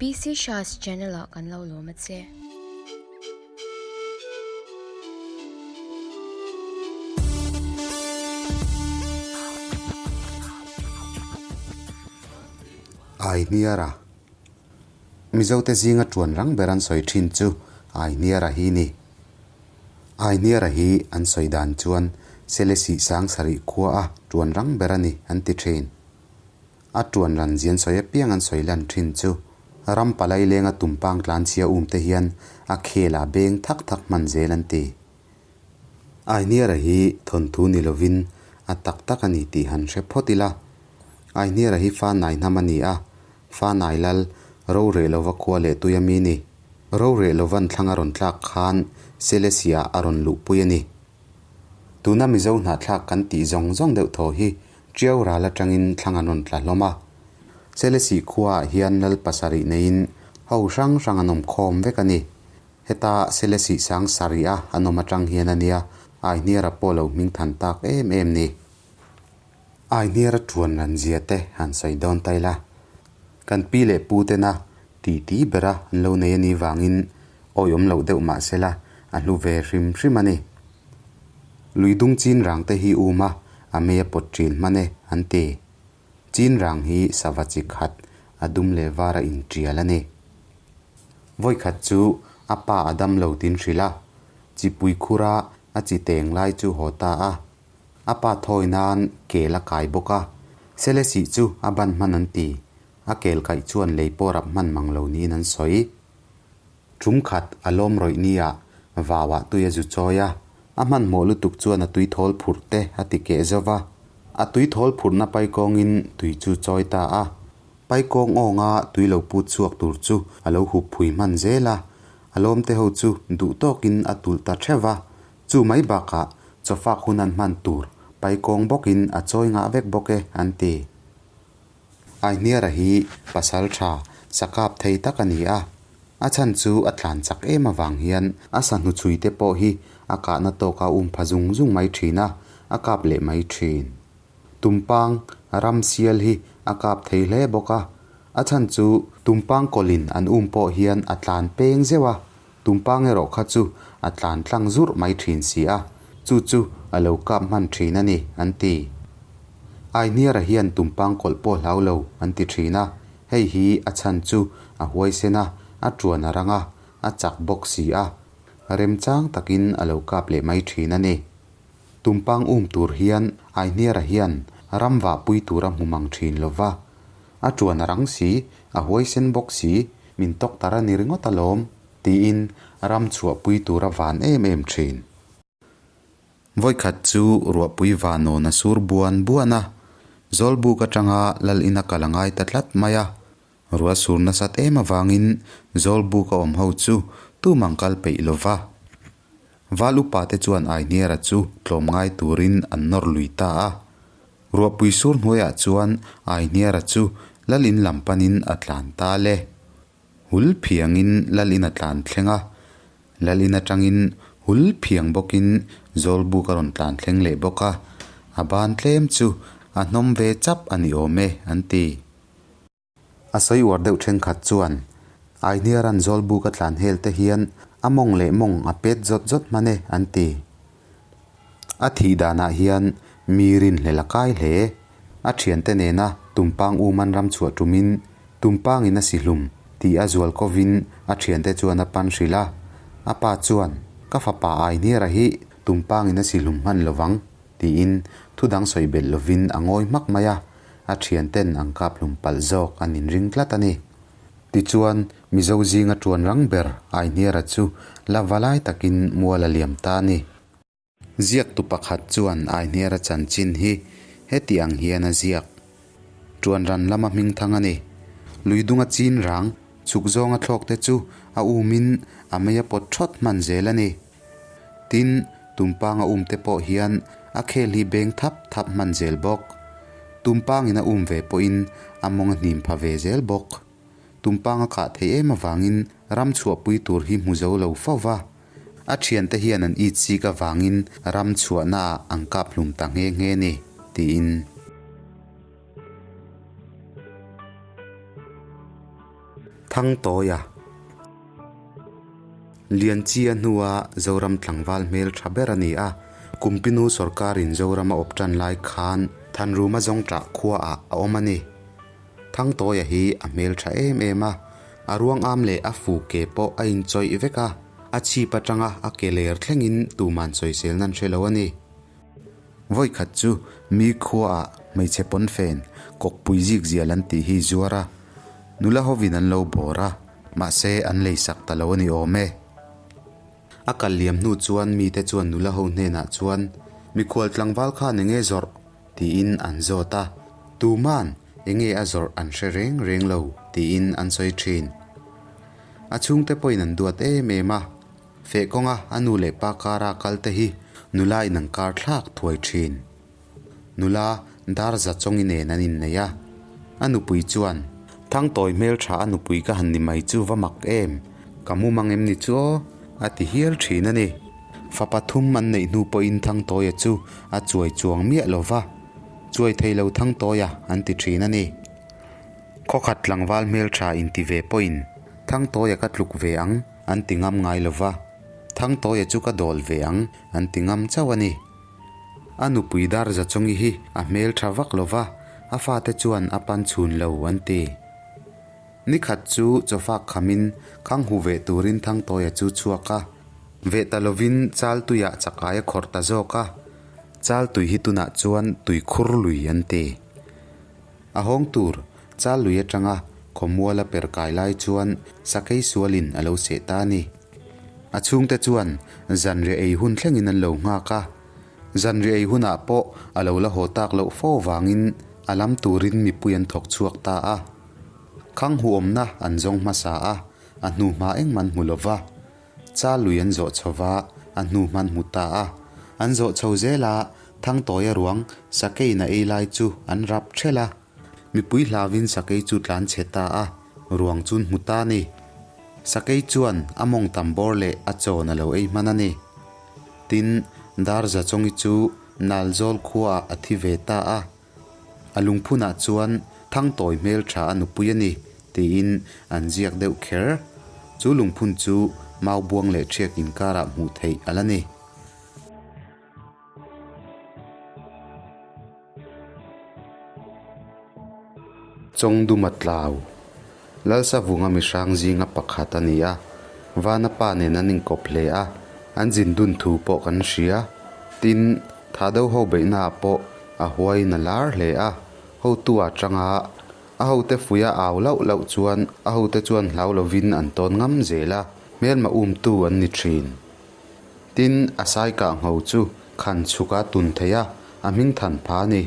PC Shah's channel ah kan lo lawm a che. Aihniara Mizote zinga tuan rang ber an sawi thin chu Aihniara hi ni. Aihniara hi an sawi dan chuan Selesih Sangsarih khua a tuan rang ber a ni an ti thin. A tuan ran zian sawi apiang an sawi lan thin chu ram palai lenga tumpang tlanchhia um te hian a khel ah beng thak thak hman zel an ti. Aihniara hi thawnthu ni lovin a tak tak a ni tih han hre phawt ila. Aihniara hi fa nai hnam a ni a, fa nai lal ro reh lova khua leh tui a mi ni. Ro reh lovan thlang a rawn tlak khan Selesia a rawn luhpui a ni. Tuna Mizo hnahthlak kan tih zawng zawng deuh thaw hi Ṭiau ral aṭangin thlang an rawn tla hlawm a. Selesih khuaah hian lal pasarih neiin ho hrang hrang an awm khawm vek a ni. Heta Selesih sang sarih a an awm aṭang hian a nia Aihniara pawh lo hming than tak em em ni. Aihniara ṭuan ran zia te han sawi dawn ta ila. Kan pi leh pu tena titi bera an lo nei a nih vangin awiawm loh deuh mah sela a hlu ve hrim hrim a ni. Lui dung chin rang te hi um a, a mei a pawt ṭin hman e, an ti. Chin rang hi sava chi khat a dum leh var a inṭial a ni. Vawikhat chu a pa a dam lo tin hrilh a, chipui khura a chi teng lai chu haw ta a. A pa thawi nan kel a kai bawk a, Selesih chu a ban hman an ti. A kel kaih chuan lei pawh rap hman mang lo niin an sawi. Ṭum khat a lawm rawih nia vauah tui a zu chawi a, a hmanhmawh lutuk chuan a tui thawl phurh te a ti keh zo va. A tui thawl phurhna paikawngin tui chu chawi ta a, paikawng awnga tui lo put chhuak tur chu a lo hup phui hman zel a, a lawmte ho chu duh tawkin a tulh ta ṭheuh va. Chu mai bakah chawfak hun an hman tur paikawng bawkin a chawi ngah vek bawk e an ti. Aihniara hi pasal tha sakap thei tak a ni a, a chhan chu a tlan chak em avang hian a sahnu chhui te pawh hi a kahna tawk a um pha zung zung mai thin a, a kap leh mai thin. Tumpang ram sial hi a kap thei hle bawk a, a chhan chu tumpang kawlin an um pawh hian a tlan peng zeuh a, tumpang erawh kha chu a tlan tlang zurh mai thin si a, chu chu a lo kap hman thin a ni, an ti. Aihniara hian tumpang kawlh pawh hlau lo an ti thin a, hei hi a chhan chu a huaisen a, a tuan a rang a, a chak bawk si a, remchang takin a lo kap leh mai thin a ni. Tumpang um tur hian Aihniara hian ram vahpui tur a hmu mang thin lo va, a tuan a rang si, a huaisen bawk si, min tawk tar a ni ringawt alawm, tiin ram chhuahpui tur a van em em thin. Vawikhat chu ruahpui vanawn a sur buan buan a, Zawlbuk atanga lal ina kal a ngai ta tlat mai a. Ruah sur nasat em avangin Zawlbuk a awm ho chu tumang kal peih lo va. Val upa te chuan Aihniara chu tlawm ngai turin an nawr lui ta a. Ruahpui sur hnuaiah chuan Aihniara chu lal in lam panin a tlan ta le. Hul phiangin lal in a tlan thleng a, Lal in atangin hul phiang bawkin Zawlbuk a rawn tlan thleng leh bawk a, a ban tlem chu a hnawm ve chap a ni awm e, an ti. A sawi uar deuh thenkhat chuan Aihniara'n Zawlbuk a tlan hel te hian a mawng leh mawng a pet zawt zawt hman e, an ti. A thih danah hian mi rinhlel a kai hle. A thiante nena tumpang um an ram chhuah tumin tumpangin a si hlum tih a zual kovin a thiante chuan a pan hrilh a. A pa chuan, Ka fapa Aihniara hi tumpangin a si hlum hman lovang tiin thu dang sawi belh lovin a ngawi hmak mai a, a thianten an kap hlum palh zawk an inring tlat a ni. Tichuan, Mizo zinga tuan rang ber Aihniara chu la va lai takin mual a liam ta a ni. Ziaktu pakhat chuan Aihniara chanchin hi heti ang hian a ziak. Tuan ran lama hming thang a ni. Lui dunga chin rang, chhuk zawnga thlawk te chu a umin a mei a pawt thawt hman zel a ni. Tin, tumpanga um te pawh hian a khel hi beng thap thap hman zel bawk. Tumpangin a um ve pawhin a mawng a hnim pha ve zel bawk. Tumpanga kah theih em avangin ram chhuahpui tur hi hmu zo lo fo va. A thiante hian an it sik avangin ram chhuahnaah an kap hlum ta nghe nghe ni, tiin. Thangtawia Lianchia hnua Zoram tlangval hmel tha ber a ni a, Kumpinu sawrkarin Zoram a awp tan lai khan Thanruma zawngṭah khuaah a awm a ni. Thangtawia hi a hmel tha em em a, a ruang am leh a fu ke pawh a inchawih vek a, a chhip atanga a ke ler thlengin tuman sawisel nan hre lo a ni. Vawikhat chu mi khuaah hmeichhe pawnfen kawkpui zik zial an tih hi zuar a, nula hovin an lo bawr a, mahse an leisak ta lo a ni awm e. A kal liam hnu chuan mite chuan nula ho hnenah chuan, Mikhual tlangval khan enge zawrh? tiin an zawt a, tuman enge a zawrh an hre reng reng lo tiin an sawi thin. A chhungte pawhin an duat em em a, feh kawnga a nu leh pa kara kal te hi nula in an kar thlak thuai thin. Nula dar za chawngi nen an innei a, a nupui chuan, Thangtawi hmeltha a nupui ka han ni mai chu va mak em, ka mumang em ni chu aw? a ti hial thin a ni. Fa pathum an neih hnu pawhin Thangtawia chu a chuai chuang miah lo va, Chuai thei lo Thangtawia an ti thin a ni. Khawkhat tlangval hmeltha inti ve pawhin Thangtawia ka tluk ve ang an ti ngam ngai lo va, Thangtawia chu ka dawl ve ang an ti ngam chauh a ni. A nupui dar Zachawngi hi a hmeltha vak lo va, a fate chuan a pan chhun lo an ti. Ni khat chu chawfak khamin khang hu veh turin Thangtawia chu chhuak a, veh ta lovin chal tuiah chakai a khawrh ta zawk a, chal tui hi tunah chuan tuikhur lui an ti. A hawng tur chal lui atanga khawmual a per kai lai chuan sakei sualin a lo seh ta a ni. A chhungte chuan zanriah ei hun thlengin an lo nghak a, zanriah ei hunah pawh a lo la haw tak loh fo vangin a lam turin mipui an thawk chhuak ta a. Khang huawmna an zawng hmasa a, a hnu hma engmah an hmu lo va. Chal lui an zawh chho va, a hnu hma an hmu ta a. An zawh chho zel a, Thangtawia ruang sakeiin a ei lai chu an rap ṭhelh a. Mipui hlauvin sakei chu tlan chhe ta a, ruang chu an hmu ta a ni. Sakei chuan a mawng tam bawr leh a chawn a lo ei hman a ni. Tin, Darzachawngi chu Nalzawl khuaah a thi ve ta a. A lungphunah chuan Thangtawi hmeltha a nupui a ni, tiin an ziak deuh kher. Chu lungphun chu Maubuang leh Ṭhiak inkarah hmuh theih a la ni. Chawngduma tlau, Lalsavunga mihrang zinga pakhat a ni a, Vana pa nen an inkawp hle a, an zin dun thu pawh kan hria. Tin, Thado ho beihnaah pawh a huaiin a lar hle a, hotu ah tanga a hote fuia au lauh lauh chuan a hote chuan hlau lovin an tawn ngam zel a, hmelma umtu an ni thin. Tin, a sai kah ngho chu khan chhuka tun thei a, a hming than pha a ni.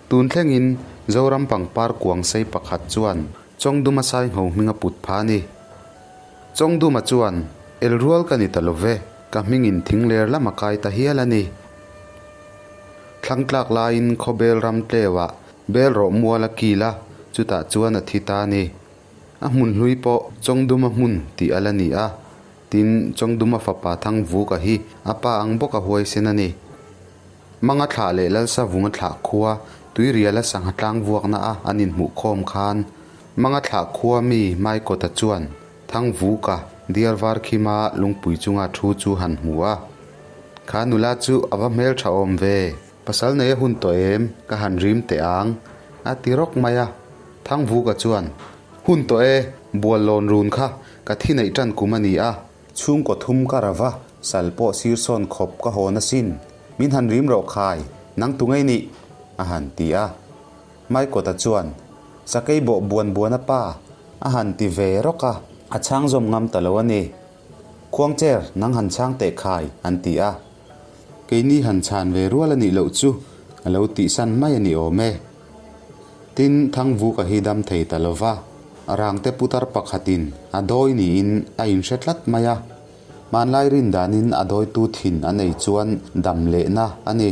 Tun thlengin Zoram pangpar kuang sei pakhat chuan Chawngduma sai ngho hming a put pha a ni. Chawngduma chuan, El rual ka ni ta lo ve, ka hmingin thing ler lam a kai ta hial a ni. Thlangtlak laiin khawbel ram tleuah bel rawh mual a kil a, chutah chuan a thi ta a ni. A hmun hlui pawh Chawngduma hmun tih a la ni a, tin Chawngduma fapa Thangvuka hi a pa ang bawk a huaisen a ni. Manga thlah leh Lalsa vunga thlah khua Tuiriala sangha tlang vuakna a an inhmuh khawm khan Manga thlah khua mi Maikawta chuan Thangvuka diar var khima lungpui chunga thu chu han hmu a. Kha nula chu a va hmel tha awm ve, pasal nei a hun tawh em ka han rim teh ang a ti rawk mai a. Thangvuka chuan, Hun tawh e, bual lawn run kha ka thi neih tan kum a ni a. Chhungkaw thum ka ra va, sal pawh sir sawn khawp ka hawn asin. Min han rim rawh khai, nang tu ngei nih? a han ti a. Maikawta chuan, Sakei bawh buan buan a pa, a han ti ve rawk a, a chhang zawm ngam ta lo a ni. Khuangcher, nang han chhang teh khai, an ti a. Keini han chhan ve rual a nih loh chu a lo tihsan mai a ni awm e. Tin, Thangvuka hi dam thei ta lo va, rangte putar pakhatin a dawi niin a inhre tlat mai a. Hmanlai rin danin a dawitu thin a nei chuan dam lehna a ni.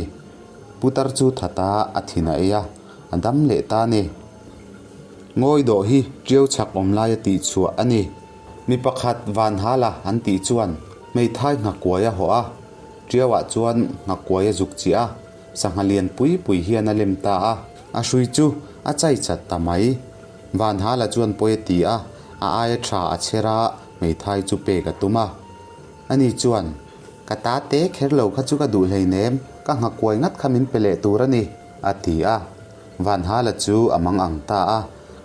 Putar chu thata a thin a ei a, a dam leh ta a ni. Ngawi dawh hi ṭiau chhak awm laia tihchhuah a ni. Mi pakhat Vanhala an tih chuan hmeithai nghakuai a hawh a, ṭiauah chuan nghakuai a zuk chiah a. Sangha lian pui pui hian a lem ta a, a hrui chu a chai chat ta mai. Vanhala chuan pawi a ti a, A aia tha a chher a, hmeithai chu pek a tum a. Ani chuan, Ka ta te kher lo kha chu ka duh hleinem, ka nghakuai ngat kha min pe leh tur a ni, a ti a. Vanhala chu a mang ang ta a,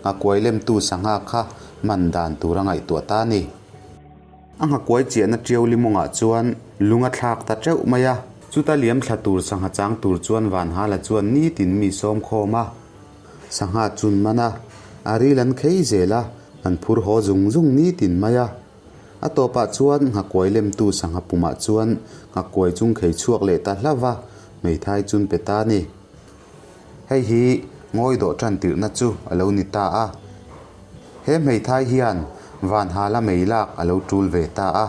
nghakuai lemtu sangha kha man dan tur a ngaihtuah ta a ni. A nghakuai chiahna ṭiau limawngah chuan lung a thlak ta ṭeuh mai a. Chuta liam thla tur sangha chang tur chuan Vanhala chuan nitin mi sawm khawm a. Sangha chun man a, a ril an khei zel a, an phur haw zung zung nitin mai a. A tawpah chuan nghakuai lemtu sangha pumah chuan nghakuai chung khei chhuak leh ta hlauh va, hmeithai chun pe ta a ni. Hei hi ngawi dawh tan tirhna chu a lo ni ta a. He hmeithai hian Vanhala mei lak a lo tul ve ta a,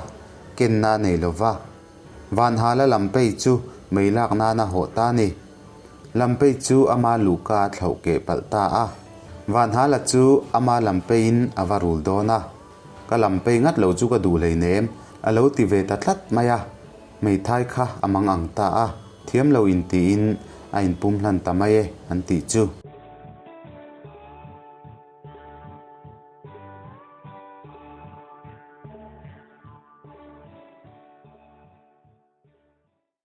kenna a nei lo va. Vanhala Lampei chu mei lak nana hawh ta a ni. Lampei chu ama luhka a thlauh keh palh ta a. Vanhala chu ama Lampeiin a va rul dawn a. Ka Lampei ngat lo chu ka duh hleinem, a lo ti ve ta tlat mai a. Hmeithai kha a mang ang ta a, thiam lo intiin a inpum hlan ta mai e an tih chu.